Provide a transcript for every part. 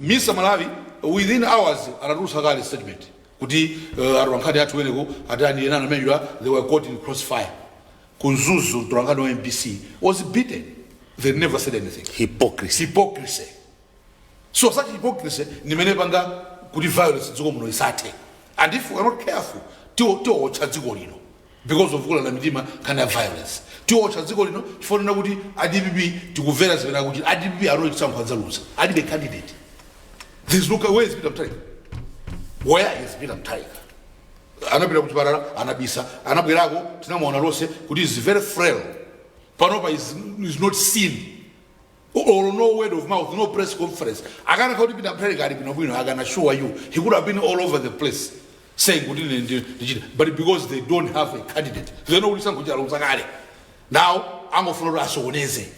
MISA Malawi within hours anatulutsa kale statement kuti atolankhani athu weneko atani ena anamenyedwa, they were caught in crossfire. Ku Mzuzu, mtolankhani wa MBC was beaten. They never said anything. Hypocrisy. Hypocrisy. So such hypocrisy nimene panga kuti violence dziko muno isathe, and if we are not careful, tiwotcha dziko lino because of kulala mitima kana violence. Tiwotcha dziko lino chifukwa kuti a DPP tikumvera zimene akuchita. A DPP aloe chisankho adzaluza, alibe candidate. There's no, where is Peter Mutharika? Where is Peter Mutharika? Anapita kuchipatala, anabisa, anabwerako, tinamuona lonse kuti is very frail. Panopa is not seen or no word of mouth, no press conference. Akana kuti Peter Mutharika ali bwinobwino, I can assure you he could have been all over the place saying kuti ine ndichita, but because they don't have a candidate, they know kuti chisankho chaluza kale. Now angofuna kuti asokoneze.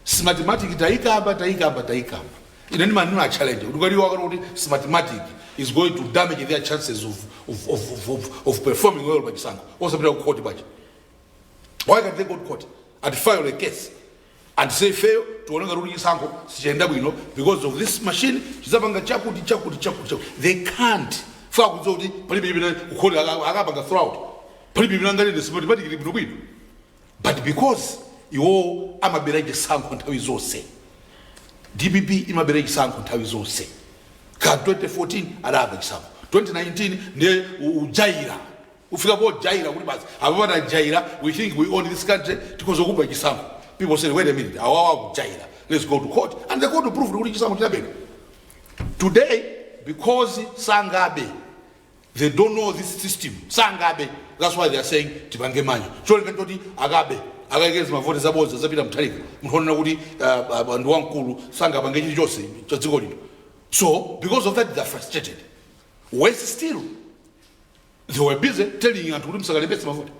Smartmatic taikamba, taikamba, taikamba. Ine ndimanena challenge kuti kaliwa akana kuti Smartmatic is going to damage their chances of performing well pa chisankho, osapita ku court bwacha? Why can't they go to court and file a case and say, "Fail, tione ngati kuti chisankho sichayenda bwino because of this machine, chizapanga chakuti, chakuti, chakuti, chakuti"? They can't fa kudziwa kuti palibe chimene kukhoti akapanga throughout, palibe chimene anganene. Smartmatic ili bwinobwino, but because iwo amabera chisankho nthawi zonse, DPP imabera chisankho nthawi zonse. Ka 2014 adaba chisankho, 2019 ndiye ujaira, ufika po jaira kuti basi, apo patajaira, we think we own this country, tikhoza kuba chisankho. People say, "Wait a minute, awawa kujaira, let's go to court," and the court proved kuti chisankho chinabedwa. Today, because sangabe, they don't know this system, sangabe, that's why they are saying tipange manja cholinga choti akabe, akaikeza mavoti zabodza zapita Mutharika, munthu onena kuti ndi wamkulu, sangapange chilichonse cha dziko lino. So because of that they are frustrated. Worse still, they were busy telling anthu kuti musakalembetse mavoti.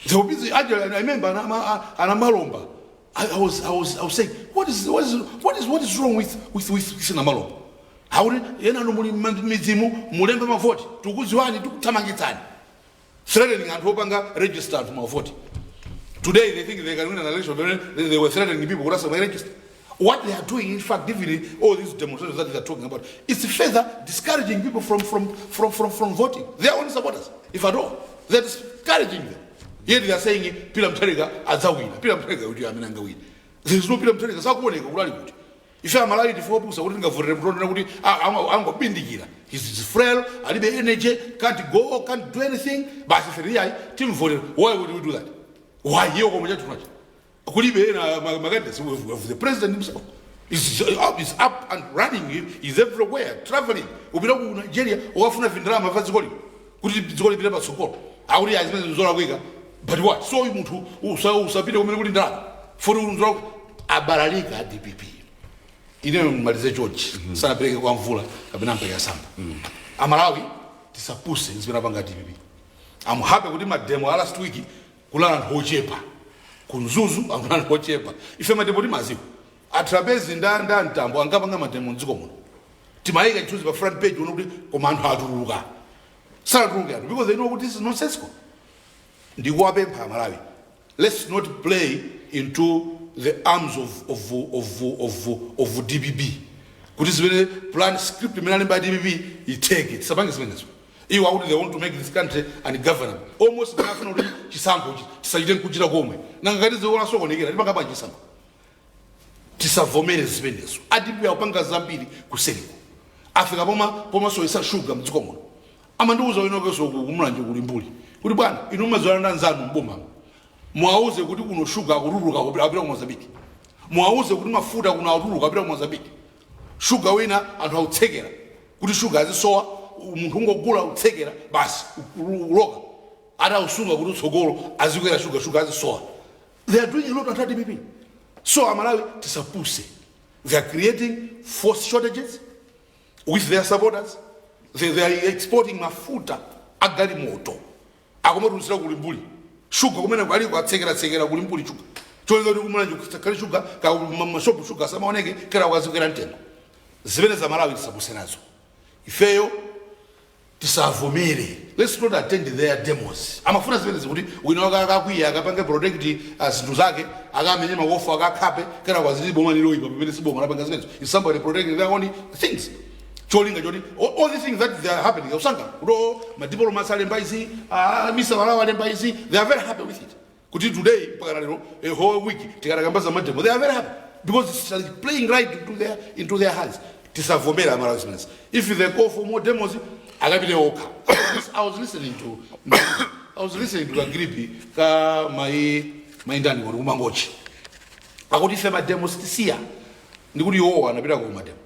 They were busy. I remember anamalomba. I was saying, what is wrong with Namalomba? Hauri ena no muli midzimu mulembe mavoti, tikuziwani, tikuthamangitsani, threatening anthu opanga register anthu mavoti. Today they think they can win an election, but they were threatening people kuti asama register. What they are doing, in fact, even all these demonstrations that they are talking about, it's further discouraging people from voting. Their own supporters, if at all. They're discouraging them. Yet they are saying Peter Mutharika adzawina. Peter Mutharika kuti amene angawina. There is no Peter Mutharika, sakuoneka kuti ali kuti. Ife Amalawi ndife opusa kuti tingavotere munthu onena kuti angobindikira. He's frail, alibe energy, can't go, can't do anything. Basi ife iyayi timvotera. Why would we do that? Why iyo komwe chathunachi? Kulibe ena ma candidates. We have the president himself is up and running, is everywhere traveling, upita ku Nigeria ukafuna vindalama va dziko lino kuti dziko lipite patsogolo. Akuti ayi, zimene zolakwika, but what? So uyu munthu usapite kumene kuli ndalama foti nzolakwika. Abalalika a DPP. Ineyo mmalize chonchi, sanapereke kwa Mvula kapena mpeka samba. Amalawi tisapuse zimene apanga DPP. I'm happy kuti ma demo a last week kulala anthu ochepa ku Mzuzu, anthu anthu ochepa. Ife ma demo timaziwa, atrapezi nda Mtambo ankapanga ma demo mdziko muno, timayika chithunzi pa front page uno kuti koma anthu atuluka. Sanatuluke anthu because they know kuti this is nonsensical. Ndikuwapempha Amalawi, let's not play into the arms of DPP kuti zimene plan script imene alemba DPP iteke. Tisapange zimenezo. Iwo akuti they want to make this country ungovernable almost, afuna kuti chisankho tisachite nkuchita komwe. Nanga ngati dziko lasokonekera, tipanga bwanji chisankho? Tisavomere zimenezo. A DPP akupanga zambiri kuseriko, afika poma pomasowesa shuga mdziko muno. Amandiuza winokenso kumulanje kuli mbuli kuti, "Bwana, inu mumadziwana ndi anzanu mbomamo, mwauze kuti kuno shuga akutuluka apita ku Mozambique, mwauze kuti mafuta kuno akutuluka apita ku Mozambique. Shuga wina anthu akutsekera kuti shuga azisowa, munthu ungogula utsekera basi, uloka atausunga kuti utsogolo azikwera shuga, shuga azisowa." They are doing a lot anthu a DPP. So Amalawi tisapuse. They are creating false shortages with their supporters. They are exporting mafuta agalimoto, akumatulutsira kulimbuli shuga kumene aliko atsekeratsekera kulimbuli shuga, cholinga kuti kumulanje kusakhale shuga, ka mashopu shuga asamaoneke, kera ukazikwera mtengo. Zimene za Malawi tisapuse nazo ifeyo. Tisavomere. Let's not attend their demos. Amafuna zimenezi kuti wina wake akakwiya akapange protect zinthu zake, akamenye makofu, akakhape kena kwazili boma liloyipa, pamene siboma lapanga zimenezo. Is somebody protecting their own things. Cholinga choti all the things that they are happening usanga kuti, oh, madiplomats alemba izi, misa walawo alemba izi. They are very happy with it kuti today mpaka lero, a whole week tikatakamba za mademo. They are very happy because it's like playing right into their hands. Tisavomera amalawi zimenezi. If they call for more demos, akapite okha. I was listening to kagripi ka mai maindani kuti kumangochi akuti ife mademo sitisiya. Ndikuti iwowo anapita ku mademo.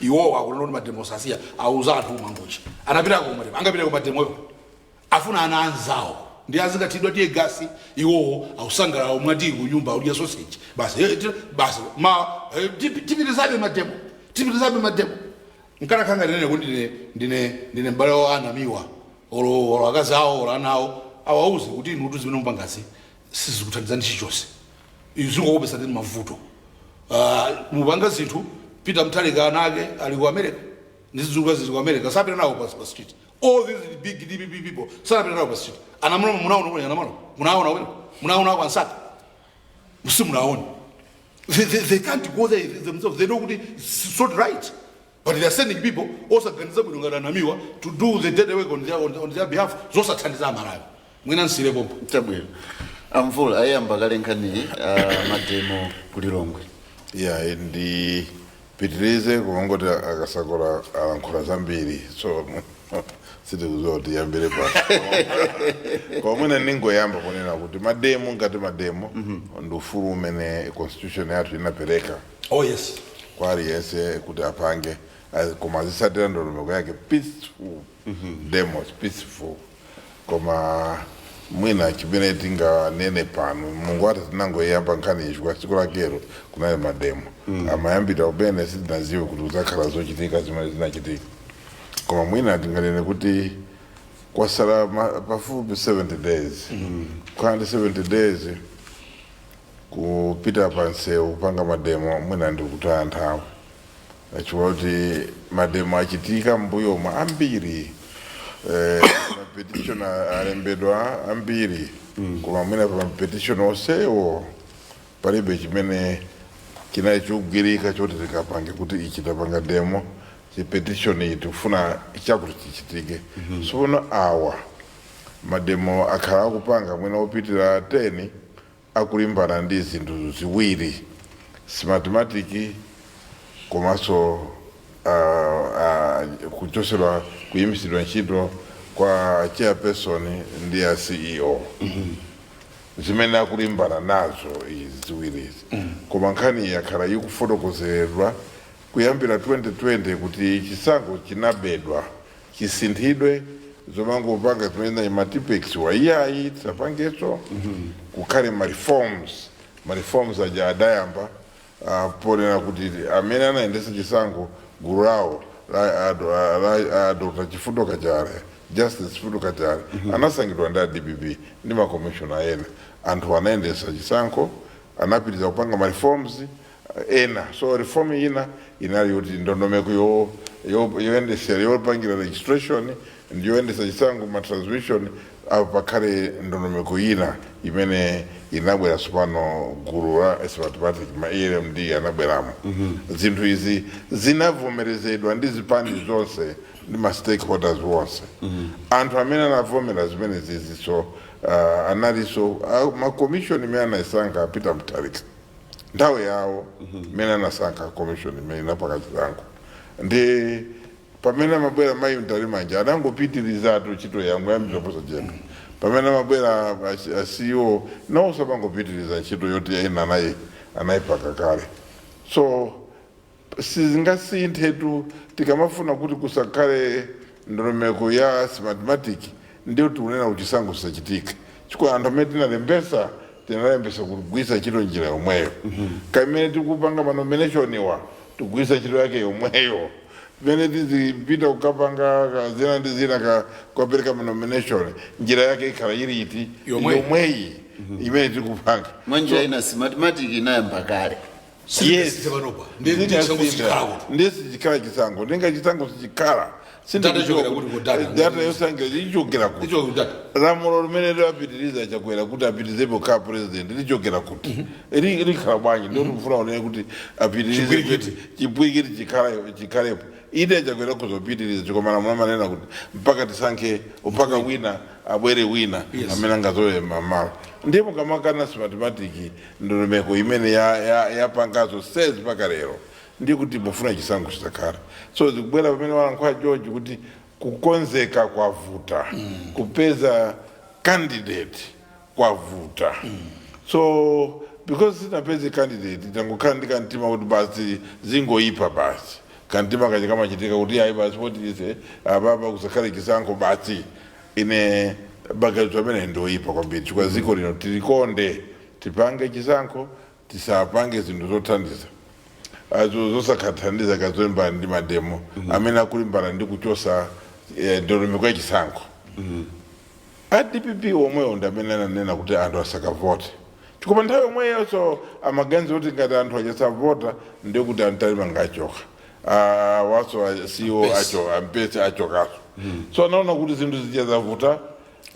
Iwowo akunena kuti mademo sasiya, auza anthu kumangochi anapita ku mademo. Angapita ku mademoyo afuna ana anzawo ndi azikathidwa tear gas. Iwowo ausangalala mwati kunyumba udya sausage basi. Basi ma tipitizabe mademo, tipitizabe mademo. Nkanakhala ndinene kuti ndine m'bale wa anamiwa olo akazi awo olo ana awo, awauze kuti inu zimene mupangazi sizikuthandizani chilichonse, zingokopesa ndi mavuto. Mupanga zinthu. Peter Mutharika ana ake ali ku America, ndi zidzukulu zili ku America, sapita nawo pa street. All these big DPP people sanapita nawo pa street. Anamuna munaona kumene anamuna munaona kumene munaona kwa Nsaka simunaona. They can't go there themselves. They know kuti it's not right, but they are sending people osaganiza bwino ngati anamiwa to do the dirty work on their behalf, zosathandiza amalawi. Mwina nsire pompo. Chabwino, amvula ayamba kale nkhaniyi, mademo kulilongwe. Ya, ndipitirize kumangoti akasakula alankhula zambiri, so sitikuziwa kuti yambire pa koma mwina ningoyamba kunena kuti mademo, ngati mademo, ndi ufulu umene constitution yathu inapereka Oh yes. kwa aliyense kuti apange, koma azisatira ndondomeko yake, peaceful demos, peaceful. Koma mwina chimene tinganene pano, Mungu ati tinangoyamba nkhani ichi kwa tsiku lakero kunali mademo amayambira kumene, sitinaziwe kuti kuzakhala zochitika zimene zinachitika. Koma mwina tinganene kuti kwasala pafupi 70 days. Kukhala ndi 70 days kupita pansewu kupanga mademo, mwina ndikutaya nthawi, chifukwa kuti mademo achitika m'mbuyomo ambiri, mapetition alembedwa ambiri, koma mwina pa mapetition onsewo palibe chimene chinali chikugwirika choti tikapange kuti ichi tapanga demo, chipetition iyi tikufuna chakuti chichitike. Sono awa mademo akhala akupanga mwina opitira 10, akulimbana ndi zinthu ziwiri: Smartmatic komanso kuchosedwa, kuyimisidwa ntchito kwa chairperson ndi ya CEO, zimene akulimbana nazo izi ziwiri izi. Koma nkhani yakhala ikufotokozeredwa kuyambira 2020 kuti chisankho chinabedwa, chisinthidwe, zomangopanga zimene matipex waiyayi tisapangenso, kukhale ma reforms. Ma reforms aja adayamba ponena kuti amene anayendesa chisankho, gulu lawo la Dr. Chifundo Kachale, Justice Chifundo Kachale, anasankhidwa ndi a DPP ndi makomishona ena. Anthu anayendesa chisankho, anapitiriza kupanga ma reforms ena. So reform ina inali kuti ndondomeko yoyendesera, yopangira registration ndi yoyendesa chisankho, ma transmission apo, pakhale ndondomeko ina imene inabwera tsopano, gulu la Smartmatic, ma EMD anabweramo. Zinthu izi zinavomerezedwa ndi zipani zonse ndi ma stakeholders wonse. Anthu amene anavomera zimene ziziso analinso ma commission imene anayisankha Peter Mutharika nthawi yawo, imene anasankha commission imene inapanga chisankho. Ndi pamene amabwera mayi Mtalimanja, anangopitirizatu ntchito yangu yambira posachedwa. Pamene amabwera a CEO nawonso amangopitiriza ntchito yoti ena anayipaka kale. So sizingasinthe. Tikamafuna kuti kusakhale ndondomeko ya Smartmatic, ndiyo tikunena kuti chisankho chisachitika, chifukwa anthu amene tinalembesa, tinalembesa kugwiritsa ntchito njira yomweyo. Kamene tikupanga ma nomination wa, tikugwiritsa ntchito yake yomweyo. Pamene tizipita kukapanga zina ndi zina, kukapereka ma nomination, njira yake ikhala ili iti? Yomweyi. Yomweyi imene tikupanga. Mwanjira ina Smartmatic inayamba kale. Yes. Panopa ndi chisankho sichikhala kuti Ndiye sichikhala chisankho, ndinga chisankho sichikhala. Data ichokera kuti ku data? Data yosankhira ichokera kuti? Icho data. Lamulo limene lipitiriza Chakwera kuti apitirizepo kha president lichokera kuti? Likhala bwanji? Ndoti mfuna unene kuti apitirize. Chipwirikiti. Chipwirikiti chikhalepo. Ine Chakwera kuzopitiriza chikoma lamulo amanena kuti mpaka tisankhe, mpaka wina abwere, wina amene angazole mamalo. Ndiye mukamakana Smartmatic, ndondomeko imene yapangazo sez mpaka lero, ndiye kuti mufuna chisankho chitakhala. So zikubwera pamene walankhula George kuti kukonzeka kwavuta, kupeza candidate kwavuta. So because sinapeze candidate, tangokhala ndi kantima kuti basi zingoyipa basi. Kantima kaja kamachitika kuti ayi basi, potise apapa kusakhale chisankho basi. Ine maganizo amene ndoyipa kwambiri, chifukwa dziko lino tilikonde, tipange chisankho, tisapange zinthu zothandiza azo zosakhathandiza kazolimbana ndi mademo amene akulimbana ndi kuchosa ndondomeko ya chisankho. A DPP omwewo ndi amene ananena kuti anthu asakavote, chifukwa nthawi yomweyonso amaganiza kuti ngati anthu achasavota ndiye kuti antalima ngachoka. Ah, waso siwo Mpesi. acho ampesi achokaso. So anaona kuti zinthu zija zavuta.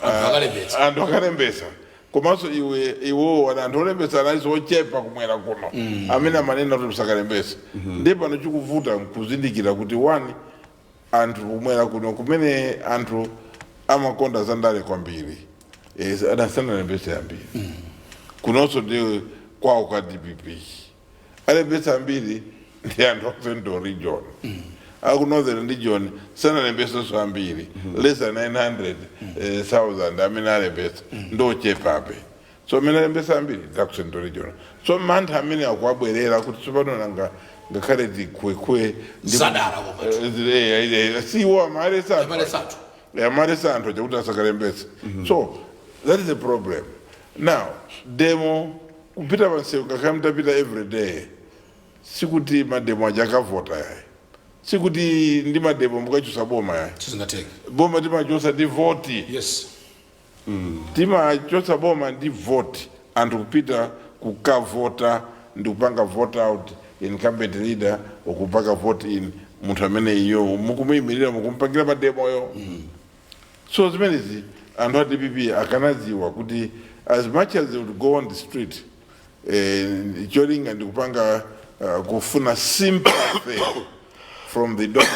Anthu akalembetsa. Anthu akalembesa, komanso iwe iwowo anthu olembesa analiso ochepa kumwera kuno amene amanena kuti musakalembesa. Ndiye pano chikuvuta nkuzindikira kuti one, anthu kumwera kuno kumene anthu amakonda zandale kwambiri, adasanalembese ambiri. Kunonso ndi kwawo kwa DPP, alembesa ambiri ndi anthu aku Central Region. Aku Northern Region sanalembesenso ambiri, less than 900 thousand amene alembesa, ndochepabe. So amene alembesa ambiri ndi ku Central Region. So mantha amene akuabwerera kuti tsopano nanga ngakhale tikhwekhwe. Zadala koma. Siwo amalesa. Amalesa anthu. Amalesa anthu chakuti asakalembese. So that is a problem. Now demo, kupita pansewu, ngakhale mutapita every day, sikuti mademo aja akavota yayi, sikuti ndi mademo mukachosa boma yayi. Sizingatheke. Boma timachosa ndi voti. Timachosa boma ndi voti, anthu kupita kukavota ndi kupanga vote out incumbent leader, ukupanga vote in munthu amene iyo mukumuyimirira, mukumpangira mademoyo. So zimenezi anthu a DPP akanadziwa kuti as much as they would go on the street, cholinga ndi kupanga kufuna sympathy from the donors,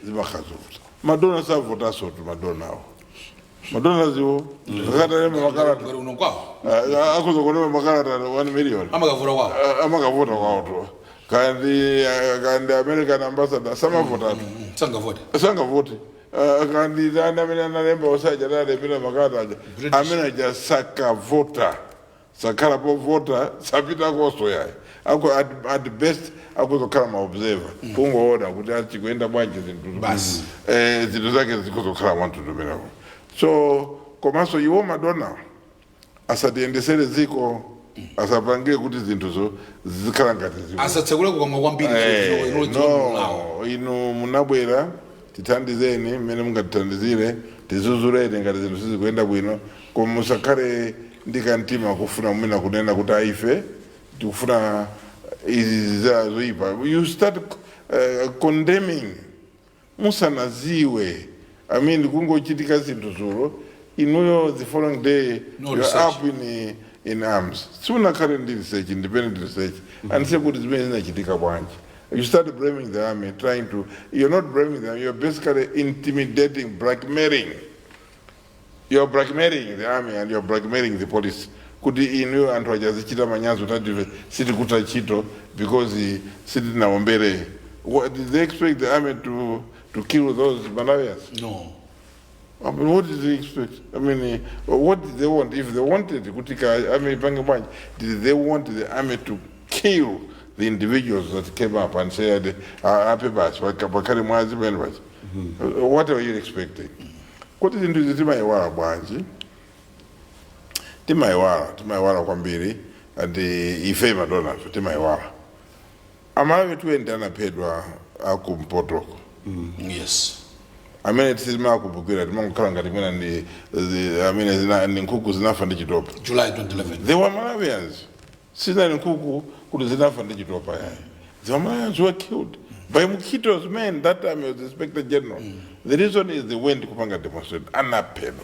zimakhazovuta. Madonors avotaso tu, madonor awo, madonors iwo akatalema makalata. Ngati uno kwawo. Akuza kulema makalata 1 million. Amakavota kwawo. Amakavota kwawo tu. Kandi American ambassador samavotatu. Sangavote. Sangavote. Kandi tani amene analemba osaja analembera makalata aja. British. Amene aja sakavota, sakhala povota, sapita koso yayi. Ako at best akuzokhala ma observer, kungoona kuti achikuyenda bwanji zinthu. Basi. Zinthu zake zikuzokhala mwamtundu. So komanso iwo madonor asatiyendesere dziko, asapangire kuti zinthuzo zizikhala ngati ziko. Asatsekule kukamwa kwambiri. No, inu munabwera, tithandizeni mmene mungatithandizire, tizuzuleni ngati zinthu sizikuyenda bwino, koma musakhale ndi kamtima kufuna mwina kunena kuti aife tikufuna izi zoyipa. You start condemning musanaziwe. I mean, kungochitika zinthu zulo, inuyo the following day No you're research. up in arms. Simunakhale ndi research, independent research, and say kuti zimene zinachitika bwanji. You start blaming the army, trying to, you're not blaming them, you're basically intimidating, blackmailing. You're blackmailing the army and you're blackmailing the police kuti inu anthu achazichita manyazi kuti sitikuta ntchito because sitinaombere. What, did they expect the army to kill those Malawians? No. I mean, what did they expect? I mean, what did they want? If they wanted kuti ka army ipange bwanji, did they want the army to kill the individuals that came up and said, "Ape basi, pakhale mwazi pene basi"? What are you expecting? Kuti zinthu izi timayiwala bwanji? Timayiwala, timayiwala kwambiri. And ife madonors timayiwala. Amalawi 20 anaphedwa akumpotoko amene timakumbukira, timangokhala ngati mwina ndi amene ndi nkhuku zinafa ndi chitopa. July 2011. They were Malawians. Sinali nkhuku. Kuti zinafa ndi chitopa yayi. The Malawians were killed by Mukhito's men. That time he was the inspector general. The reason is they went kupanga demonstrate, anaphedwa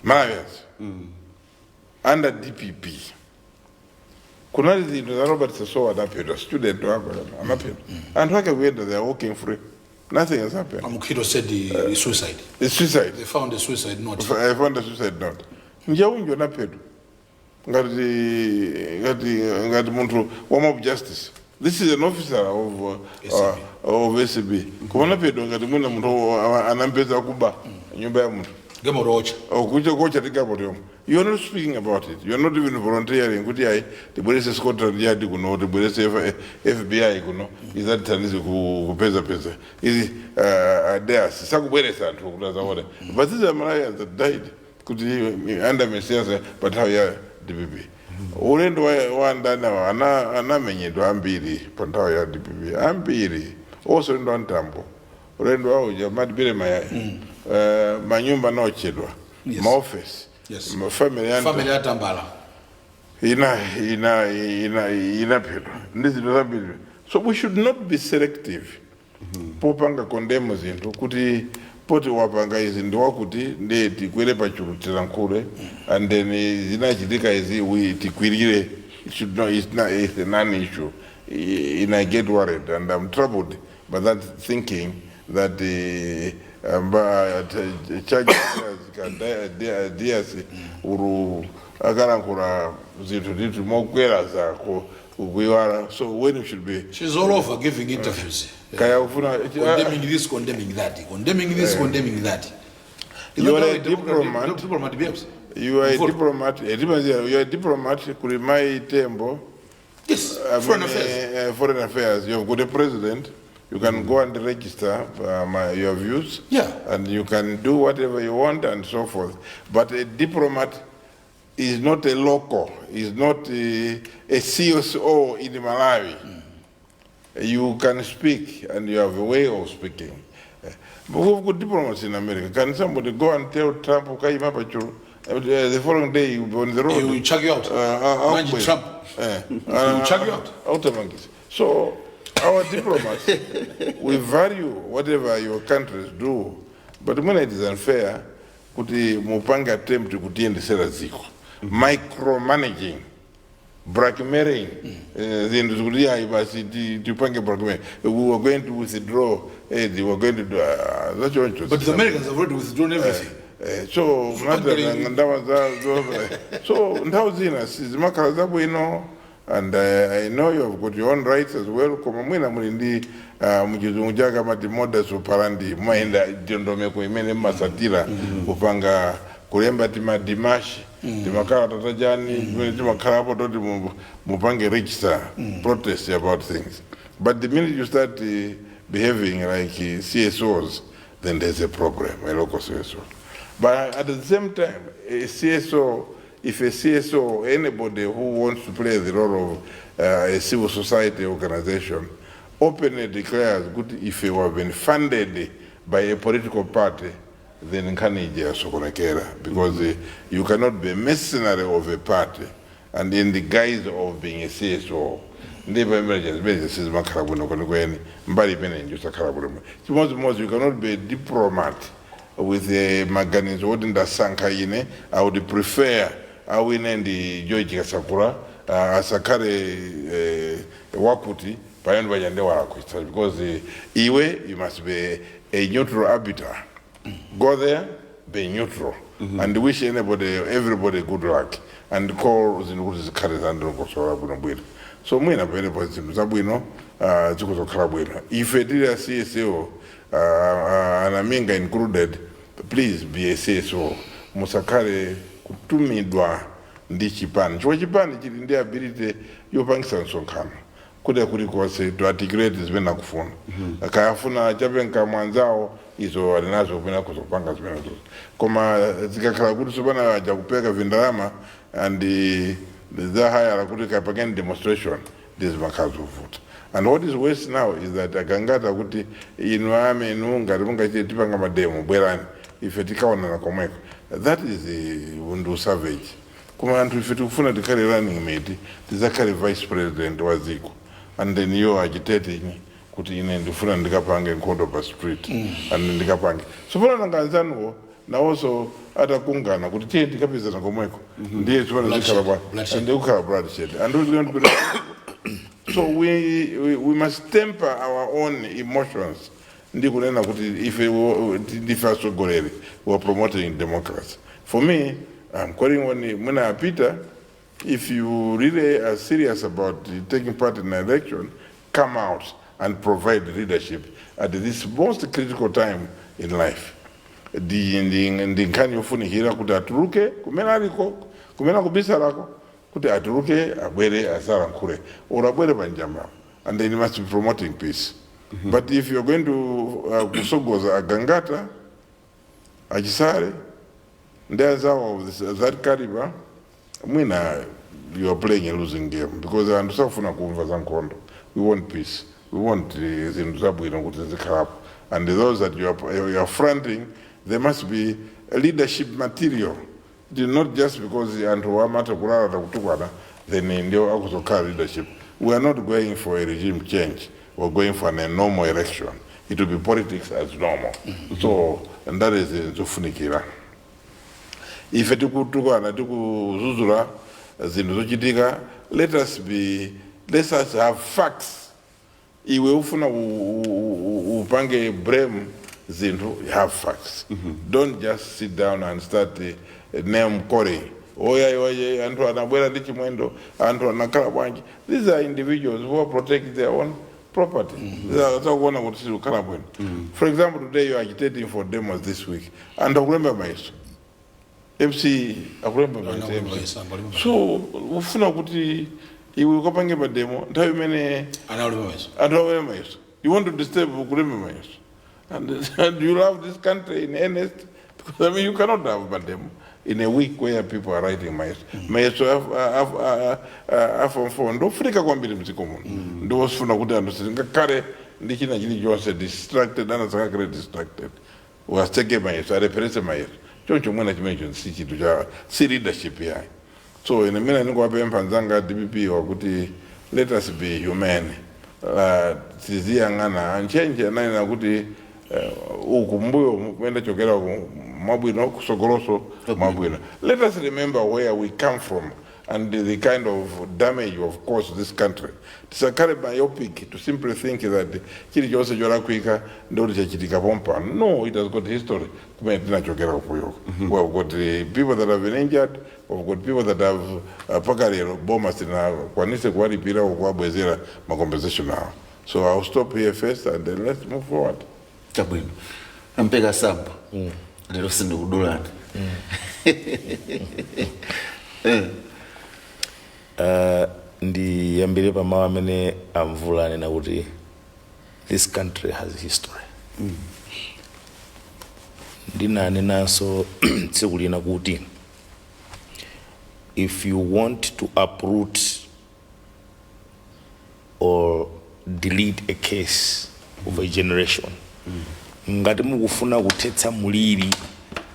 Malawians under DPP. Kunali zinthu za Robert Sasowa, anaphedwa, student wako anaphedwa, anthu ake kuyenda, they are walking free, nothing has happened. Mukhito said the suicide. It's suicide. They found a suicide note. I found a suicide note. Njaunjo anaphedwa ngati munthu wa mob justice. This is an officer of ACB, koma anaphedwa ngati mwina munthu anampeza kuba nyumba ya munthu. Gemorocha. Kucha kocha tigapo yomwe. You're not speaking about it. You're not even volunteering kuti ayi, tibwerese Scotland Yard kuno, tibwerese FBI kuno izatithandize kupeza peza izi deas sakubweresa anthu kuti azaone. But these are Malawians that died kuti under mesiasa pa nthawi ya DPP. Ulendo wa ndani awa anamenyedwa ambiri pa nthawi ya DPP, ambiri onse. Ulendo wa Mtambo, ulendo wa uja madibire mayaya, manyumba anaotchedwa, maofesi, mafamily ya Family ya Tambala. Ina inaphedwa ndi zinthu zambiri. So we should not be selective popanga condemn zinthu kuti poti wapanga izi ndi wakuti ndiye tikwere pachulu tilankhule, and then zinachitika izi we tikwirire. It should not, it's not, it's a non-issue. And I get worried and I'm troubled by that thinking that charge DS uru akalankhula zinthu ndithu mokwera zako kuiwala. So when you should be She's all over giving interviews. Kaya ufuna Condemning this, condemning that, condemning this, condemning that. Is You that are how a diplomat. Diplomat behaves? You are a Mvula. diplomat, a diplomat, you are a diplomat kuli Mai Tembo. Yes, I foreign mean, affairs. Foreign affairs. You've got a president. You can go and register your views. And you can do whatever you want and so forth. But a diplomat is not a local, is not a CSO in Malawi. You can speak and you have a way of speaking. But we've got diplomats in America. Can somebody go and tell Trump, okay, the following day you'll be on the road. He will chuck you out. Imagine Trump. He will chuck you out. Automatically. So our diplomats, we value whatever your countries do, but when it is unfair, kuti mupange attempt kutiyendesera dziko, micromanaging, blackmailing, zinthu zikuti ayi basi tipange blackmail, we were going to withdraw aid, we were going to do zachoncho. But the Americans have already withdrawn everything. So mnadza ndawa za so nthawi zina sizimakhala zabwino. And I know you have got your own rights as well, koma mwina muli ndi muchizungu chake amati modus operandi, mumayenda ndondomeko imene mmasatira kupanga kulemba timadimashi, timakhala tatajani imene timakhalapo toti mupange register protest about things. But the minute you start behaving like CSOs, then there's a problem, a local CSO. But at the same time, a CSO, if a CSO, anybody who wants to play the role of a civil society organization, openly declares good, if you have been funded by a political party, then nkhani yasokonekera, because you cannot be a mercenary of a party and in the guise of being a CSO. Ndipo emergency zimene sizimakhala bwino kwenikweni, mbali imene njosakhala bwino. Chimodzimodzi, you cannot be a diplomat with a maganizo oti ndasankha ine, I would prefer awine ndi George Kasakula, asakhale wakuti pamene paja ndi walakwitsa, because iwe you must be a neutral arbiter. Go there, be neutral and wish anybody, everybody good luck and call zinthu kuti zikhale zandilongosola bwinobwino. So mwina pamenepo zinthu zabwino zikuzokhala bwino. Ife tili a CSO, anaminga included, please be a CSO, musakhale kutumidwa ndi chipani, chifukwa chipani chili ndi ability yopangisa msonkhano kuti kulikonse to articulate zimene akufuna. Akayafuna chapenka mwanzawo izo ali nazo kupena kuzopanga zimenezo, koma zikakhala kuti sopana aja kupeka vindalama and zahayala kuti kapangeni demonstration, ndizimakhala zovuta. And what is worse now is that akangata kuti inu amenu ngati mungachite tipanga mademo, bwerani ife tikaonana komweko. That is undu savage. Koma anthu ife tikufuna tikhale running mate, tizakhale vice president wa dziko, and then you are agitating kuti ine ndifuna ndikapange nkhondo pa street and ndikapange. So pano nanga anzanuwo nawonso atakungana kuti tiye tikapezana komweko, ndiye tsopano zikhala bwa Bloodshed. Ndikukhala bloodshed and we going to be. So we must temper our own emotions ndi kunena kuti ife ndife atsogoleri, we are promoting democracy. For me, I'm calling on mwina Peter, if you really are serious about taking part in an election, come out and provide leadership at this most critical time in life. Ndi nkhani yofunikira kuti atuluke kumene aliko, kumene akubisalako, kuti atuluke, abwere asalankhule or abwere panjamba, and then he must be promoting peace. But if you're going to kusogoza agangata, achisale ndi anzawo of that caliber, mwina you are playing a losing game, because anthu sakufuna kumva za nkhondo. We want peace, we want zinthu zabwino kuti zikhalapo, and those that you are fronting, there must be a leadership material. It is not just because anthu amata kulala takutukwana, then ndio akuzokhala leadership. We are not going for a regime change, we're going for a normal election. It will be politics as normal. So, and that is zofunikira. Ife tikutukwana, tikuzuzula zinthu zochitika, let us have facts. Iwe ufuna upange blame zinthu, you have facts. Don't just sit down and start name calling. Oya oye, anthu anabwera ndi chimwendo, anthu anakhala bwanji. These are individuals who are protecting their own property. Zakuona kuti sikukhala bwino. For example, today you are agitating for demos this week, anthu akulemba mayeso, MC akulemba mayeso. Akulemba MC. Mayeso, akulemba. So ufuna kuti iwe ukapange mademo nthawi imene Analemba mayeso. Anthu akulemba mayeso, you want to disturb kulemba mayeso, and you love this country in earnest? Because, I mean, you cannot have mademo in a week where people are writing mayeso. Mayeso a form four ndofunika kwambiri mdziko muno, ndiwosifuna kuti anthu sitingakhale ndi china chilichonse distracted, ana sakakhale distracted, wasiteke mayeso, alepherese mayeso. Choncho mwina chimenecho si chinthu cha si leadership yayi. So ine mina ndikuwapempha nzanga a DPP wakuti let us be human. Tiziyang'ana anchenje ananena kuti uku mbuyo kumene chokera uku mwabwino, kusogoloso mwabwino. Let us remember where we come from and the kind of damage we have caused this country. Tisakhale myopic to simply think that chilichonse cholakwika ndikuti chachitika pompano. No, it has got history kumene tinachokera kuyoko. We have got people that have been injured, we've got people that have paka lero boma silinakwanise kuwalipira or kuwabwezera ma compensation awo. So I'll stop here first and then let's move forward. Chabwino, ampeka sambo, lero sindikudulani. Ndiyambire pamawu amene amvula anena kuti this country has history. Ndinanenanso tsiku lina kuti if you want to uproot or delete a case of a generation, ngati mukufuna kuthetsa muliri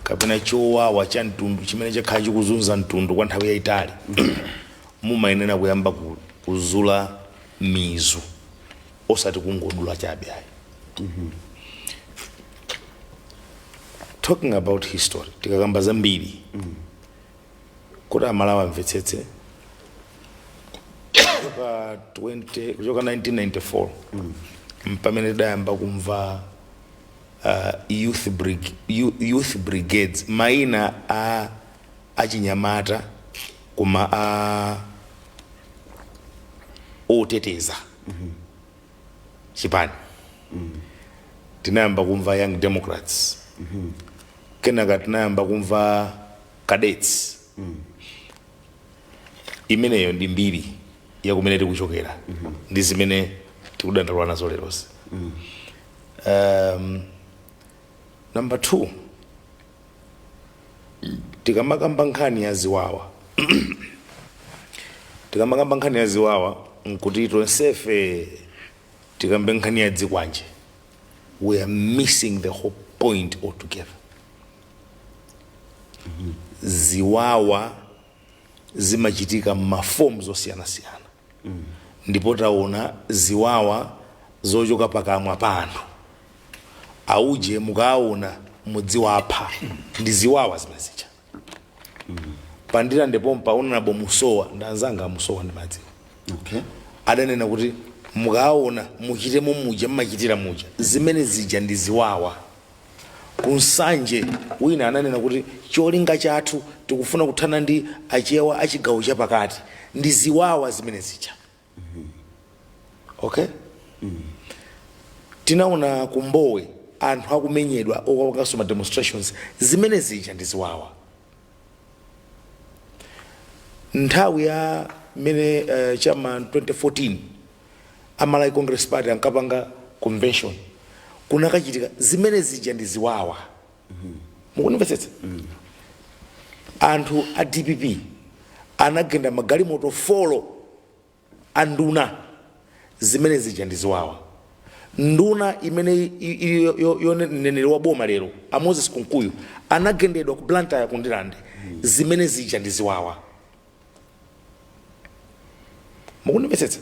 kapena chowawa cha mtundu chimene chakhala chikuzunza mtundu kwa nthawi yayitali, mumayenera kuyamba kuzula mizu, osati kungodula chabe ayi. Talking about history, tikakamba zambiri kuti Amalawi amvetsetse, kuchoka 20 kuchoka 1994 mpamene tidayamba kumva youth brigades, mayina a achinyamata koma a oteteza chipani. Tinayamba kumva Young Democrats, kenaka tinayamba kumva Cadets. Imeneyo ndi mbiri yakumene tikuchokera ndi zimene tikudandaula nazo lerosi. Number two, tikamakamba nkhani ya ziwawa, tikamakamba nkhani ya ziwawa nkuti tonsefe tikambe nkhani ya dzikwanje, we are missing the whole point altogether. Ziwawa Zimachitika m'ma forms osiyanasiyana, ndipo taona ziwawa zochoka pakamwa pa anthu auje. Mukaona mudziwapha, ndi ziwawa zimene zija. Pandira ndipo mpaonanapo musowa ndi anzanga amusowa ndi madziwa. Adanena kuti mukaona muchitemo muja mmachitira muja, zimene zija ndi ziwawa. Kunsanje wina ananena kuti cholinga chathu tikufuna kuthana ndi Achewa achigawo chapakati, ndi ziwawa zimene zija. Okay, tinaona kumbowe anthu akumenyedwa okapanganso ma demonstrations, zimene zija ndi ziwawa. Nthawi ya mmene chama 2014 Amalawi Congress Party ankapanga convention, kunakachitika zimene zija, ndi ziwawa. Mukunimvetsetsa? Anthu a DPP anagenda magalimoto 4 a nduna, zimene zija ndi ziwawa. Nduna imene mneneri wa boma lero, a Moses Kunkuyu, anagendedwa ku Blantyre, ku Ndirande, zimene zija ndi ziwawa. Mukundimvetsetsa?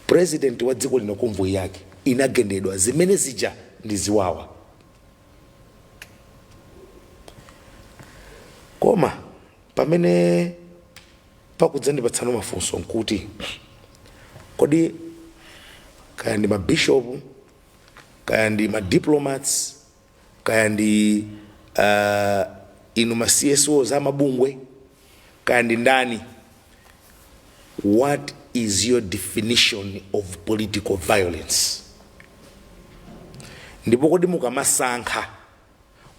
President wa dziko lino, convoy yake inagendedwa, zimene zija ndi ziwawa. Koma pamene pakudzandipatsano mafunso nkuti kodi kaya ndi mabishopu, kaya ndi madiplomats, kaya ndi inu ma CSOs amabungwe, kaya ndi ndani, what is your definition of political violence? Ndipo kodi mukamasankha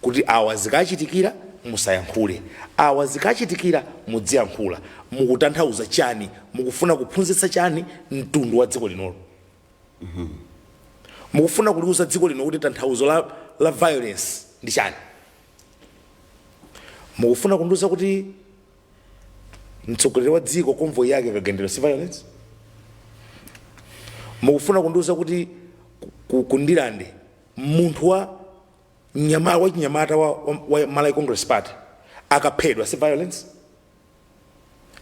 kuti awa zikachitikira musayankhule, awa zikachitikira mudziyankhula, mukutanthauza chani? Mukufuna kuphunzitsa chani mtundu wa dziko linolo? Mukufuna kuliuza dziko lino kuti tanthauzo la violence ndi chani? Mukufuna kundiuza kuti mtsogoleri wa dziko convoy yake kagendedwa si violence? Mukufuna kundiuza kuti kundilande munthu wa nyama wa chinyamata wa Malawi Congress Party akaphedwa si violence?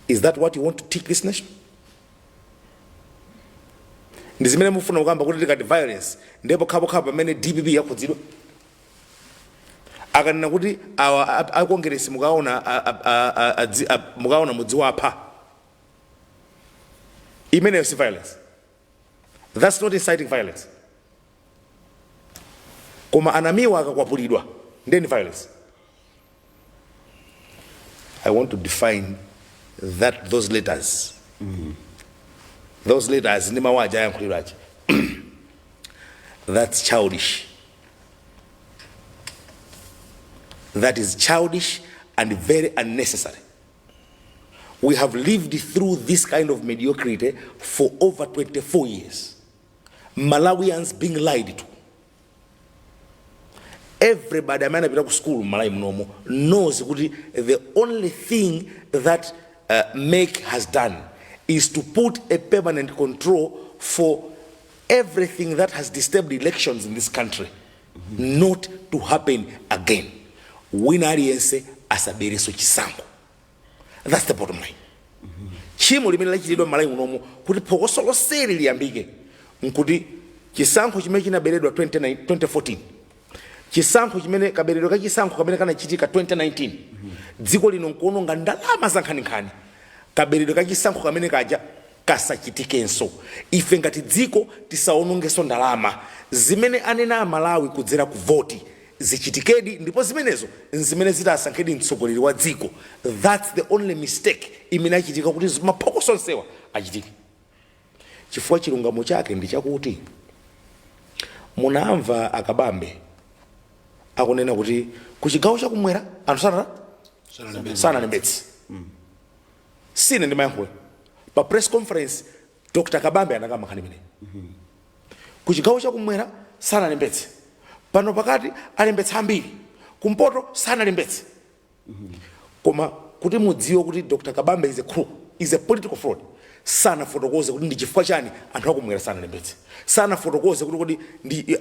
Is that what you want to teach this nation? Ndi zimene mufuna kukamba kuti tikati violence ndipo khapokhapo pamene DPP yakhudzidwa, akanena kuti awa a Congress mukaona mukaona mudziwapha, imeneyo si violence? That's not inciting violence? Koma anamiwa akakwapulidwa then violence? I want to define that, those letters, those letters ndi mawu aja ayankhulidwa aja. That's childish. That is childish and very unnecessary. We have lived through this kind of mediocrity for over 24 years, Malawians being lied to. Everybody amene anapita ku school Malawi munomo knows kuti the only thing that MEC has done is to put a permanent control for everything that has disturbed elections in this country not to happen again. Wina aliyense asabereso chisankho. That's the bottom line. Tchimo limene lachitidwa m'Malawi munomo kuti phokoso lonseli liyambike nkuti chisankho chimene chinaberedwa 29 2014, chisankho chimene kaberedwe ka chisankho kamene kanachitika 2019, dziko lino nkuononga ndalama za nkhaninkhani, kaberedwe ka chisankho kamene kaja kasachitikenso. Ife ngati dziko tisaonongenso ndalama. Zimene anena Amalawi kudzera ku voti zichitikedi, ndipo zimenezo nzimene zitasankhedi mtsogoleri wa dziko. That's the only mistake imene achitika kuti maphokoso onsewa achitike, chifukwa chilungamo chake ndi chakuti munamva Akabambe akunena kuti ku chigawo chakumwera anthu sanalembetse. Sine ndimayankhula pa press conference, Dr Kabambe anakamba nkhani imeneyi. Ku chigawo chakumwera sanalembetse, pano pakati alembetsa ambiri, kumpoto sanalembetse. Koma kuti mudziwe kuti Dr Kabambe is a crook, is a political fraud, sanafotokoze kuti ndi chifukwa chani anthu akumwera sanalembetse. Sanafotokoze kuti kodi ndi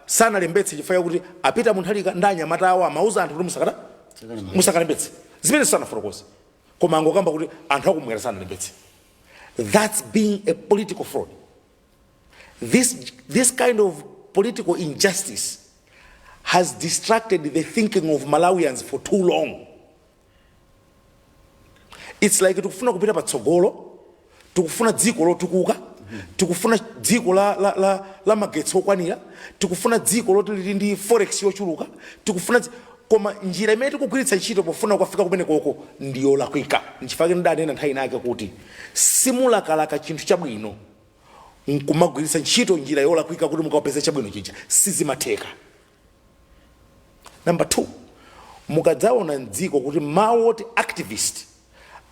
sanalembetse chifukwa chakuti apita Munthalika ndi anyamata awo amauza anthu kuti musakata. Musakalembetse. Zimene sanafotokoze, koma angokamba kuti anthu akumwera sanalembetse. That's being a political fraud. This kind of political injustice has distracted the thinking of Malawians for too long. It's like tikufuna kupita patsogolo, tikufuna dziko lotukuka, tikufuna dziko la magetsi okwanira, tikufuna dziko loti lili ndi forex yochuluka, tikufuna koma njira imene tikugwiritsa ntchito pofuna kukafika kumene koko ndiyolakwika. Nchifukwa ndidanena nthawi inake kuti simulakalaka chinthu chabwino nkumagwiritsa ntchito njira yolakwika kuti mukapeze chabwino chija, sizimatheka. Number two, mukadzaona mdziko kuti mawu oti activist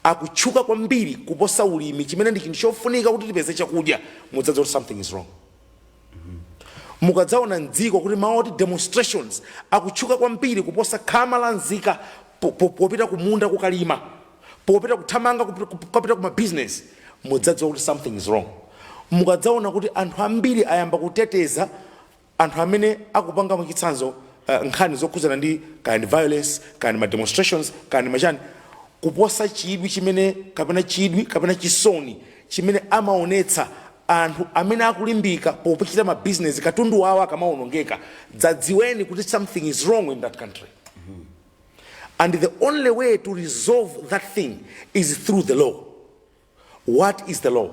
akutchuka kwambiri kuposa ulimi, chimene ndi chinthu chofunika kuti tipeze chakudya, mudzadziwa kuti something is wrong. Mukadzaona mdziko kuti mawu oti demonstrations akutchuka kwambiri kuposa khama la nzika popita kumunda kukalima, popita kuthamanga kupita kuma business, mudzadziwa kuti something is wrong. Mukadzaona kuti anthu ambiri ayamba kuteteza anthu amene akupanga, mwachitsanzo, nkhani zokhudzana ndi kaya ndi violence, kaya ndi ma demonstrations, kaya ndi machani, kuposa chidwi chimene kapena chidwi kapena chisoni chimene amaonetsa anthu amene akulimbika pochita ma business, katundu wawo akamaonongeka, dzadziweni kuti something is wrong in that country. And the only way to resolve that thing is through the law. What is the law?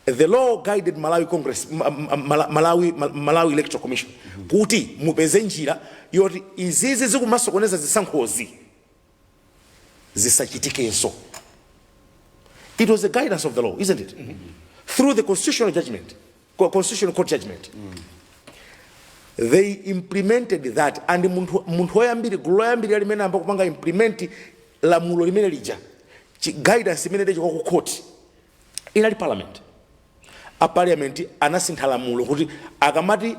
The law guided Malawi Congress, Malawi Electoral Commission kuti mupeze njira yoti izizi zikumasokoneza zisankhozi zisachitikenso. It was the guidance of the law, isn't it? Through the constitutional judgment, Constitutional Court judgment, they implemented that. And munthu woyambiri, gulu loyambirira limene amba kupanga implement lamulo limene lija, guidance imene idachoka ku court, inali parliament. A parliament anasintha lamulo kuti akamati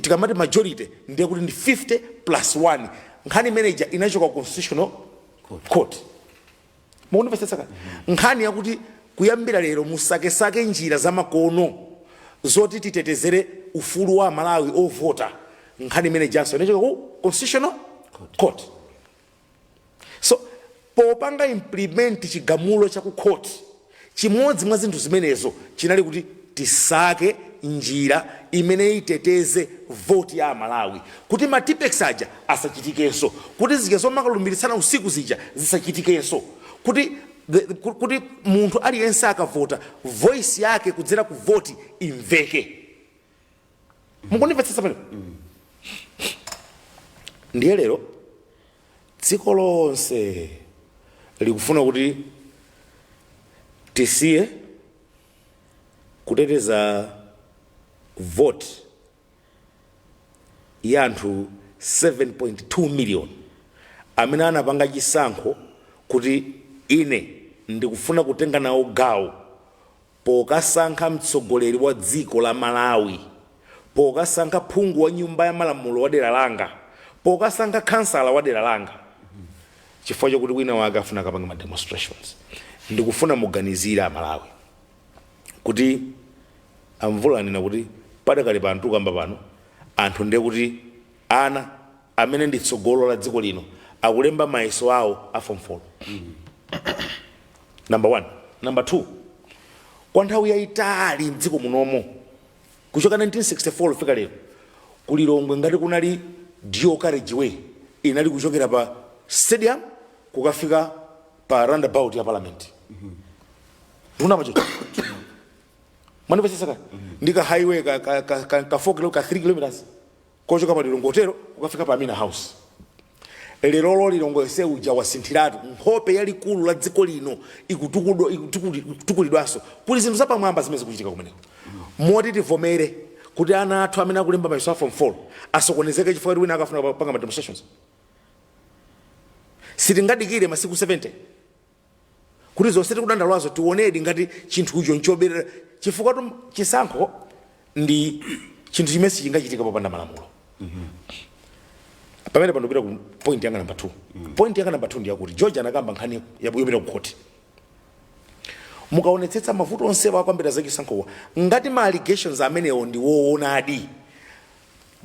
tikamati majority, ndiye kuti ndi 50 plus 1. Nkhani imeneja inachoka ku Constitutional Court. Mukundimvetsetsa kani? Nkhani yakuti kuyambira lero musakesake njira zamakono zoti titetezere ufulu wa Malawi ovota, nkhani imene janso inachoka ku Constitutional Court. So popanga implement chigamulo cha ku court, chimodzi mwa zinthu zimenezo chinali kuti tisake njira imene iteteze voti ya Amalawi, kuti ma Tipp-Ex aja asachitikenso, kuti zija zomakalumbirisana usiku zija zisachitikenso, kuti munthu aliyense akavota, voice yake kudzera ku voti imveke. Mukundimvetsetsa pano? Ndiye lero dziko lonse likufuna kuti tisiye kuteteza vote ya anthu 7.2 million amene anapanga chisankho kuti ine ndikufuna kutenga nawo gawo pokasankha mtsogoleri wa dziko la Malawi, pokasankha phungu wa nyumba ya malamulo wa dera langa, pokasankha kansala wa dera langa, chifukwa chokuti wina wake afuna akapanga ma demonstrations. Ndikufuna muganizire Amalawi kuti amvula anena kuti padakali pano, tikamba pano, anthu ndiye kuti ana amene ndi tsogolo la dziko lino akulemba mayeso awo a Form 4, number one. Number two, kwa nthawi yayitali mdziko munomo, kuchoka 1964 kufika lero, Kulilongwe ngati kunali dual carriage way, inali kuchokera pa stadium kukafika pa roundabout ya parliament. Ndikunama chocho? Mwandipesesa ka ndi ka highway ka 4 kilo, ka 3 kilometers, kochoka pa Lilongwe Hotel kukafika pa Amina House. Lerolo Lilongwe seuja wasinthiratu nkhope yalikulu la dziko lino, ikutukulidwanso. Kuli zinthu zapamwamba zimene zikuchitika kumeneko, moti tivomere kuti ana athu amene akulemba mayeso a Form 4 asokonezeke chifukwa kuti wina akafuna kupanga ma demonstrations? Sitingadikire masiku 70 kuti zonse tikudandaulazo tionedi ngati chinthucho nchoberera? Chifukwa tu chisankho ndi chinthu chimene sichingachitika popanda malamulo. Pamene pandopita ku point yanga number 2. Point yanga number 2 ndiyakuti George anakamba nkhani yopita ku court. Mukaonetsetsa mavuto onse akwambira zachisankhowa, ngati ma allegations amenewo ndi woonadi,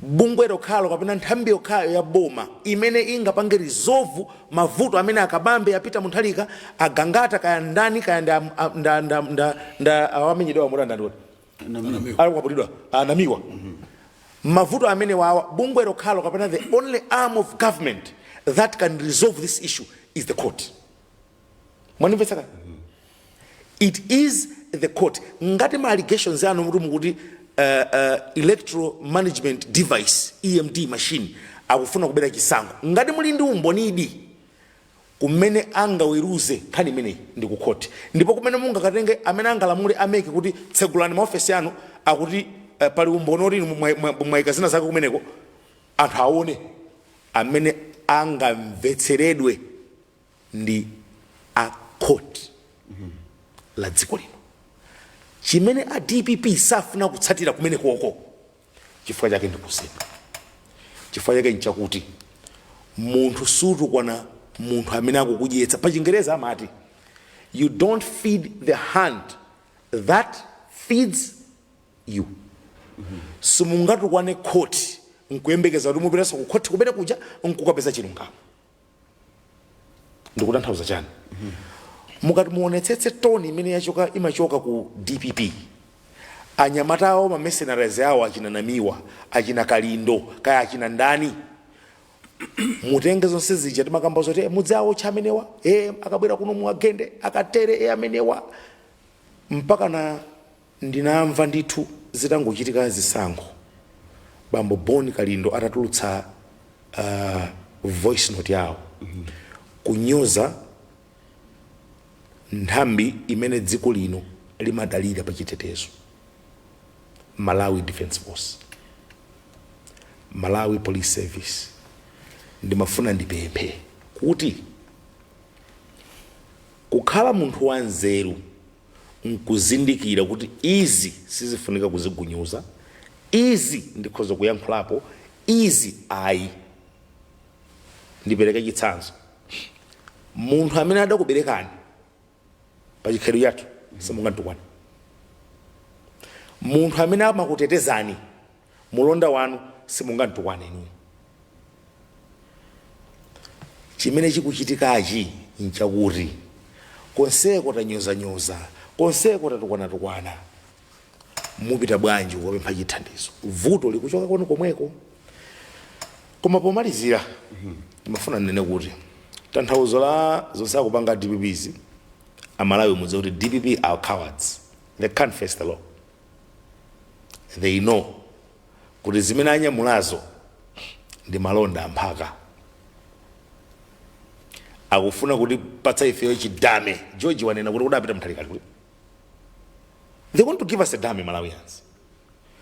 Bungwe lokhalo kapena nthambi yokhayo ya boma imene ingapange resolve mavuto amene akabambe, apita Mutharika, agangata, kaya ndani, kaya nda nda nda nda nda awamenyedwa wamuta ndani ali kwaputidwa anamiwa, mavuto amene wawa, bungwe lokhalo kapena the only arm of government that can resolve this issue is the court. Mwanimvetsa kani? It is the court. Ngati ma allegations anu muti mukuti electoral management device, EMD machine, akufuna kubera chisankho, ngati muli ndi umbonidi, kumene angaweruze nkhani imeneyi ndi ku court. Ndipo kumene mungakatenge, amene angalamule a MEC kuti tsegulani maofesi anu, akuti pali umboni oti inu mwayika zina zake kumeneko, anthu aone, amene angamvetseredwe ndi a court la dziko lino. Chimene a DPP safuna kutsatira kumene koko, chifukwa chake ndikuzipa, chifukwa chake nchakuti munthu sutukwana munthu amene akukudyetsa. Pa Chingereza amati, "You don't feed the hand that feeds you." Simungatukwane khoti nkuyembekeza kuti mupitanso ku khoti kumene kuja nkukapeza chilungamo. Ndikutanthauza chani? Mukati muonetsetse tone imene yachoka, imachoka ku DPP, anyamata awo, ma mercenaries awo, achina Namiwa, achina Kalindo, kaya achina ndani, mutenge zonse zija timakamba zoti mudzi awo cha amenewa, akabwera kuno muagende akatere, amenewa, mpaka na ndinamva ndithu zitangochitika zisankho, bambo Boni Kalindo atatulutsa voice note yawo kunyoza nthambi imene dziko lino limadalira pa chitetezo, Malawi Defence Force, Malawi Police Service. Ndimafuna ndipemphe kuti kukhala munthu wanzeru nkuzindikira kuti izi sizifunika kuzigunyuza, izi ndikhoza kuyankhulapo, izi ayi. Ndipereke chitsanzo: munthu amene adakuberekani, pa chikhalidwe chathu simungantukwane. Munthu amene amakutetezani, mulonda wanu, simungantukwane inuyo. Chimene chikuchitikachi nchakuti konseko tanyozanyoza, konseko tatukwanatukwana, mupita bwanji kukapempha chithandizo? Vuto likuchoka kwanu komweko. Koma pomalizira ndimafuna ndinene kuti tanthauzo la zonse akupanga DPPs, Amalawi mudziwe kuti DPP are cowards. They can't face the law. They know kuti zimene anyamulazo ndi malonda amphaka. Akufuna kuti patsa ifeyo chi dummy. George wanena kuti kudapita Mutharika kuti they want to give us a dummy. Malawians,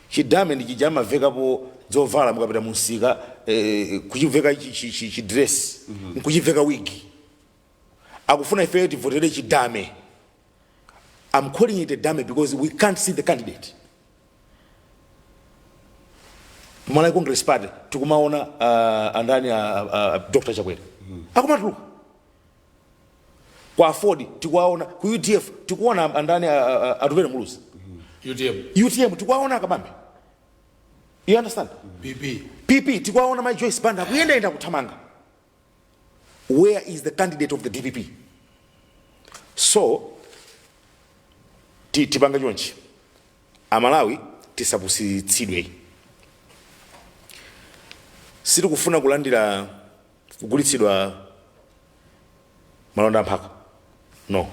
chi dummy ndi chija amavekapo dzovala mukapita munsika, kuchiveka chi dress, nkuchiveka wigi. Akufuna ifeyo tivotere chi dummy. I'm calling it a dummy because we can't see the candidate. Malawi Congress Party tikumaona andani, Dr Chakwera akumatuluka kwa AFORD, tikuwaona ku UDF, tikuona andani, Atupele Muluzi. UTM. UTM tikuwaona akabambe, you understand? PP. PP tikuwaona my Joyce Banda akuyendayenda kuthamanga. Where is the candidate of the DPP? So tipange chonchi, Amalawi tisapusitsidwe. Sitikufuna kulandira kugulitsidwa malonda amphaka, no.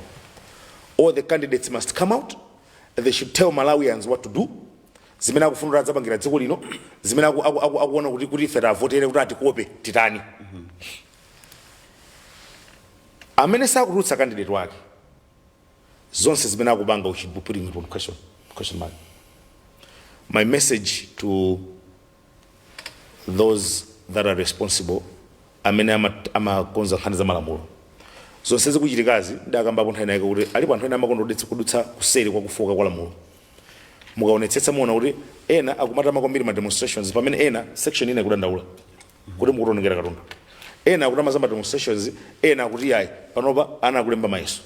All the candidates must come out. They should tell Malawians what to do, zimene akufuna kuti adzapangira dziko lino, zimene akuona kuti ife tavotere kuti atikope titani. Amene sakutulutsa candidate wake, zonse zimene akupanga, we should be putting it on question mark. My message to those that are responsible, amene amakonza nkhani za malamulo, zonse zikuchitikazi ndakambapo nthawi inayake kuti alipo anthu ena amakonda kudutsa kuseri kwa kufoka kwa lamulo. Mukaonetsetsa muona kuti ena akumatama kwambiri ma demonstrations, pamene ena section ina ikudandaula kuti mukutionekera katundu, ena akutama za ma demonstrations, ena akuti yayi, panopa ana akulemba mayeso.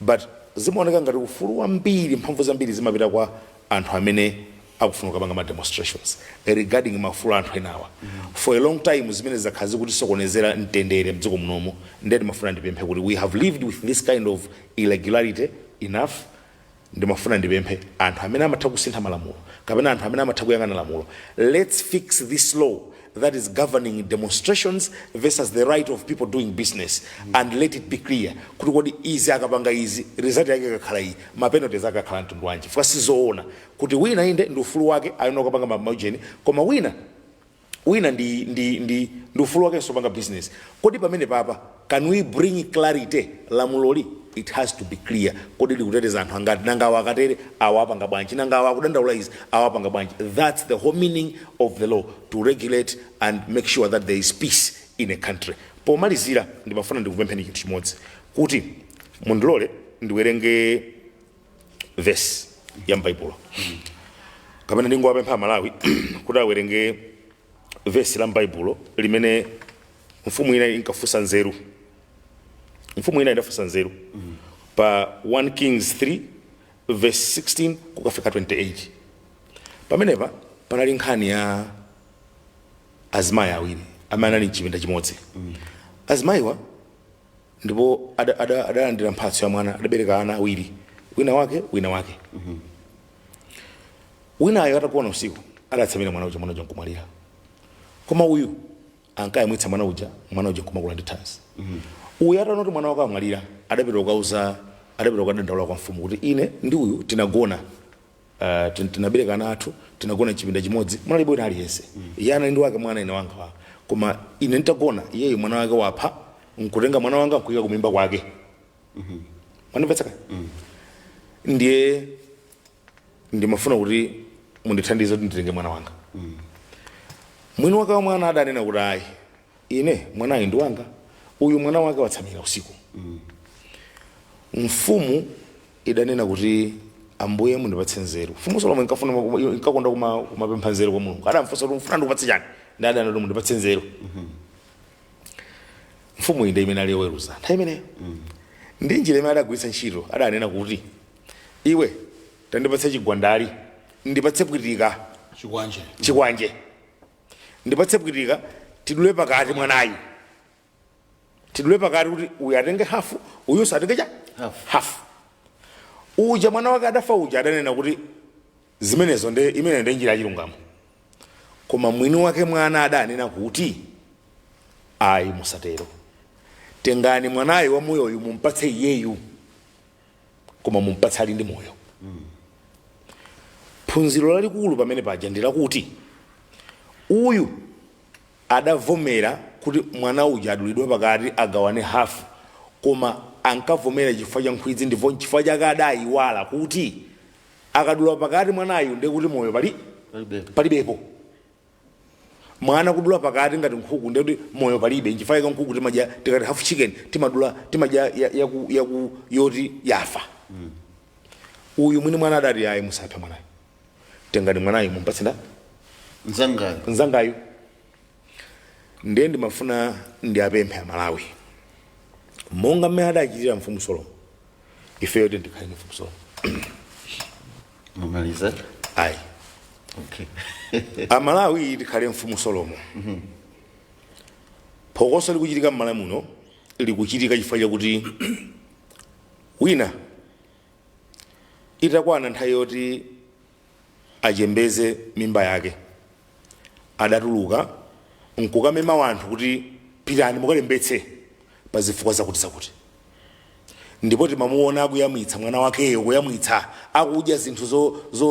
But zimaoneka ngati ufulu wambiri, mphamvu zambiri zimapita kwa anthu amene akufuna kupanga ma demonstrations regarding maufulu anthu enawa. For a long time zimene zakhala zikutisokonezera mtendere mdziko munomo. Ndiye ndimafuna ndipemphe kuti we have lived with this kind of irregularity enough. Ndimafuna ndipemphe anthu amene amatha kusintha malamulo kapena anthu amene amatha kuyang'ana lamulo, let's fix this law that is governing demonstrations versus the right of people doing business, and let it be clear kuti kodi izi akapanga izi, result yake ikakhala iyi, ma penalties akakhala mtundu wanji? Chifukwa sizoona kuti wina, inde, ndi ufulu wake ayona kupanga maujeni, koma wina ndi ufulu wake sopanga business. Kodi pamene papa can we bring clarity? Lamuloli, it has to be clear. Kodi likuteteza anthu angati? Nanga awa akatere, awa apanga bwanji? Nanga awa akudandaula izi, awa apanga bwanji? That's the whole meaning of the law, to regulate and make sure that there is peace in a country. Pomalizira, ndimafuna ndikupempheni chinthu chimodzi, kuti mundilole ndiwerenge verse ya m'Baibulo, kapena ndingowapempha Amalawi kuti awerenge vesi la m'Baibulo limene mfumu ina inkafunsa nzeru. Mfumu ina idafunsa nzeru pa 1 Kings 3 verse 16 kukafika 28. Pamenepa panali nkhani ya azimayi awiri amene anali mchipinda chimodzi. Azimayiwa ndipo adalandira mphatso ya mwana, adabereka ana awiri, wina wake, wina wake. Winayo atagona usiku adatsamira mwana uja, mwana uja nkumwalira. Koma uyu ankayamwitsa mwana uja, mwana uja nkumakula ndi thanzi. Uyu ataona kuti mwana wake amwalira, adapita kukauza, adapita kukadandaula kwa mfumu kuti ine ndi uyu tinagona, tinabereka ana athu, tinagona chipinda chimodzi, munalibe wina aliyense. Iye anali ndi wake mwana, ine wanga wake. Koma ine nditagona, iyeyu mwana wake wapha nkutenga mwana wanga nkuyika kumimba kwake. Mwandimvetsa? Ndiye ndimafuna kuti mundithandize kuti nditenge mwana wanga. Mwini wake wa mwana adanena kuti ayi, ine mwanayu ndi wanga, uyu mwana wake watsamira usiku. Mfumu idanena kuti, "Ambuye, mundipatse nzeru." Mfumu Solomo inkafuna, inkakonda kumapempha nzeru kwa Mulungu. Adamfunsa kuti, "Mfuna ndikupatse chani?" Ndi adanena kuti, "Mundipatse nzeru." Mfumu iyi ndi imene ali yoweruza nthawi imeneyo. Ndi njira imene adagwiritsa ntchito, adanena kuti, "Iwe, tandipatse chigwandali, ndipatse pwitika." Chikwanje. Chikwanje. "Ndipatse pwitika, tidule pakati mwanayu, tidule pakati kuti uyu atenge hafu, uyunso atenge cha Hafu. Hafu." Uja mwana wake adafa uja adanena kuti zimenezo nde imene ndi njira yachilungamo. Koma mwini wake mwana adanena kuti, "Ayi, musatero. Tengani mwanayo wamoyoyu mumpatse iyeyu, koma mumpatse ali ndi moyo." Phunziro lalikulu pamene paja ndi lakuti uyu adavomera kuti mwana uja adulidwe pakati, agawane hafu, koma ankavomera chifukwa cha nkhwidzi, ndipo chifukwa chake adayiwala kuti akadula pakati mwanayu ndiye kuti moyo pali Palibepo. Palibepo. Mwana kudula pakati ngati nkhuku ndiye kuti moyo palibe. Nchifukwa chake nkhuku timadya, tikati half chicken, timadula, timadya yaku yoti yafa. Uyu mwini mwana adati, "Ayi, musaphe mwanayu. Tengani mwanayu mumpatse nda Mzangayo. Mzangayu." Ndiye ndimafuna ndiapemphe Amalawi, monga mmene adachitira mfumu Solomo, ifeyo tikhale ndi mfumu Solomo. Mumaliza? Ayi. Okay. Amalawi, tikhale mfumu Solomo. Phokoso likuchitika m'Malawi muno likuchitika chifukwa chakuti wina itakwana nthawi yoti achembeze mimba yake adatuluka nkukamema wanthu kuti pitani mukalembetse pa zifukwa zakuti zakuti. Ndipo timamuona akuyamwitsa mwana wakeyo, kuyamwitsa, akudya zinthu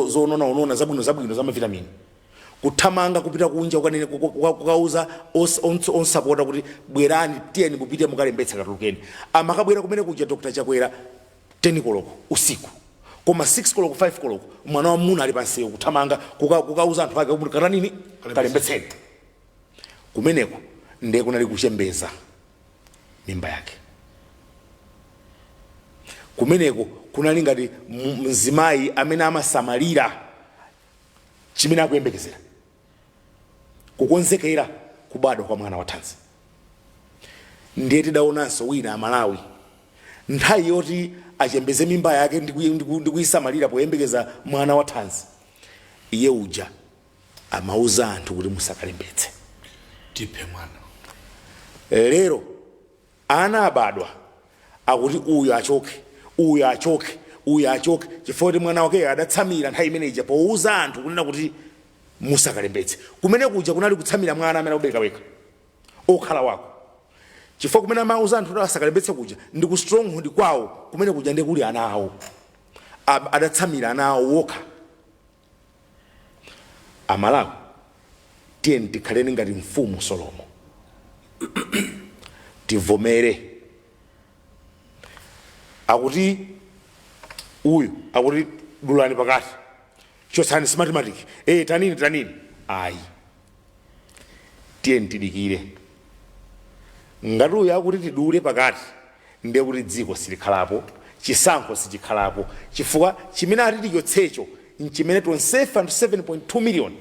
zononanona, zabwino zabwino, za mavitamini, kuthamanga kupita kunja kukauza onsapota kuti bwerani, tiyeni mupite mukalembetse, katulukeni. Amakabwera kumene kuja Dr Chakwera 10 koloko usiku, koma 6 koloko, 5 koloko, mwana wa mmuna ali pansewu kuthamanga kukauza anthu ake kuti katanini, kalembetseni. Kumeneko ndiye kunali kuchembeza mimba yake. Kumeneko kunali ngati mzimayi amene amasamalira chimene akuyembekezera, kukonzekera kubadwa kwa mwana wathanzi. Ndiye tidaonanso wina, Amalawi, nthawi yoti achembeze mimba yake ndi kuyisamalira poyembekeza mwana wathanzi. Iye uja amauza anthu kuti musakalembetse. Tiphe mwana. Lero ana abadwa, akuti uyu achoke, uyu achoke, uyu achoke, chifukwa kuti mwana wake adatsamira nthawi imeneyi powuza anthu kunena kuti musakalembetse. Kumene kuja kunali kutsamira mwana amene akubereka wekha okhala wako, chifukwa kumene amauza anthu kuti asakalembetse kuja ndi ku stronghold kwawo. Kumene kuja ndi kuli ana awo. Adatsamira ana awo wokha. Amalawi, tiye tikhaleni ngati Mfumu Solomo, tivomere. Akuti uyu akuti dulani pakati, chotsani Smartmatic, tanini tanini, ayi, tiye tidikire. Ngati uyu akuti tidule pakati, ndiye kuti dziko silikhalapo, chisankho sichikhalapo, chifukwa chimene ati tichotsecho nchimene tonsefe anthu 7.2 million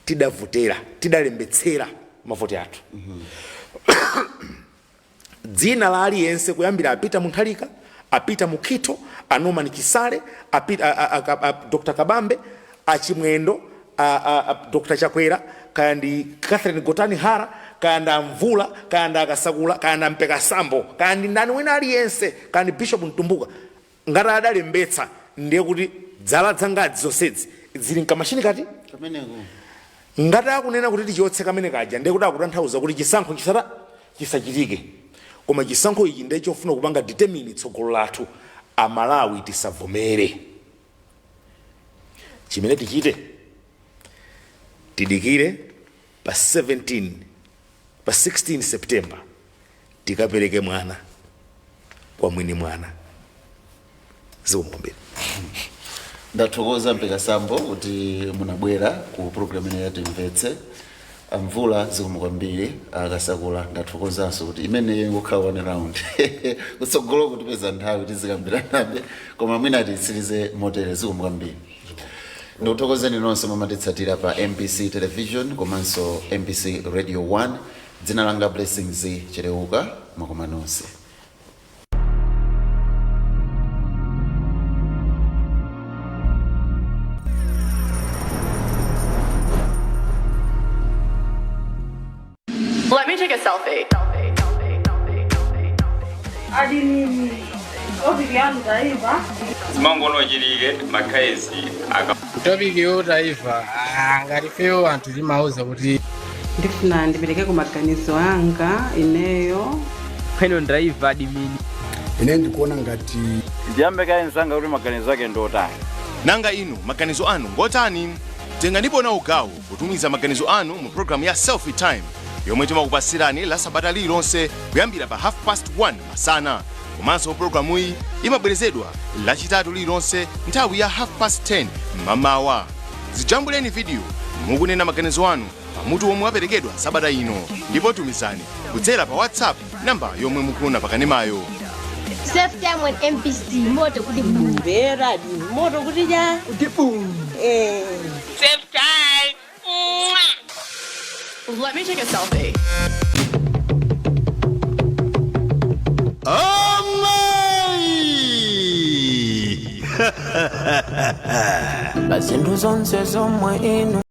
tidavotera, tidalembetsera mavoti athu. Dzina la aliyense, kuyambira a Peter Mutharika, a Peter Mukhito, a Norman Chisale, a Dr Kabambe, achimwendo, a Dr Chakwera, kaya ndi Catherine Gotani Hara, kaya ndi Amvula, kaya ndi Akasakula, kaya ndi Mpekasambo, kaya ndi ndani wina aliyense, kaya ndi Bishop Mtumbuka, ngati adalembetsa, ndiye kuti dzala dzangadzi zonsezi zili mkamashini kati kameneko. Ngati akunena kuti tichotse kamene kaja, ndiye kuti akutanthauza kuti chisankho chisata chisachitike. Koma chisankho ichi ndiye chofuna kupanga determine tsogolo lathu. Amalawi, tisavomere. Chimene tichite, tidikire pa 17, pa 16 September, tikapereke mwana kwa mwini mwana. Zikomo kwambiri. Ndathokoza Mpekasambo kuti munabwera ku program ine yatimvetse. Amvula, zikomo kwambiri. Akasakula, ndathokozanso kuti imeneyo ingokhala one round, kutsogolo kutipeza nthawi tizikambiranabe, koma mwina titsirize motere. Zikomo kwambiri. Ndikuthokozeni nonse mumatitsatira pa MBC Television komanso MBC Radio 1. Dzina langa Blessings Chereuka. Mwakoma nonse. Let me take a selfie. Selfie, selfie, selfie, selfie, selfie. Adini ofisi yanu taifa. Zimangono chilike makhaezi aka. Topic yo taifa, ngati fewo anthu timauza kuti Ndifuna ndipereke ku maganizo anga ineyo. Pano ndaiva admin. Ine ndikuona ngati Ndiyambe kaye msanga kuti maganizo ake ndotani. Nanga inu maganizo anu ngotani? Tenganipo nawo gawo potumiza maganizo anu mu programu ya Selfie Time yomwe timakupasirani la sabata lililonse kuyambira pa 1:30 masana. Komanso programuyi imabwerezedwa Lachitatu lililonse nthawi ya 10:30 mmamawa. Zijambuleni video mukunena maganizo anu pamutu womwe waperekedwa sabata ino, ndipo tumizani kudzera pa WhatsApp namba yomwe mukuona pakanemayo. Selfie Time on MBC, moto kuti buu. Vera moto kuti ja kuti buu, eh. Safe time. Mwah. Let me take a selfie. Amai. Bazinthu zonse zomwe inu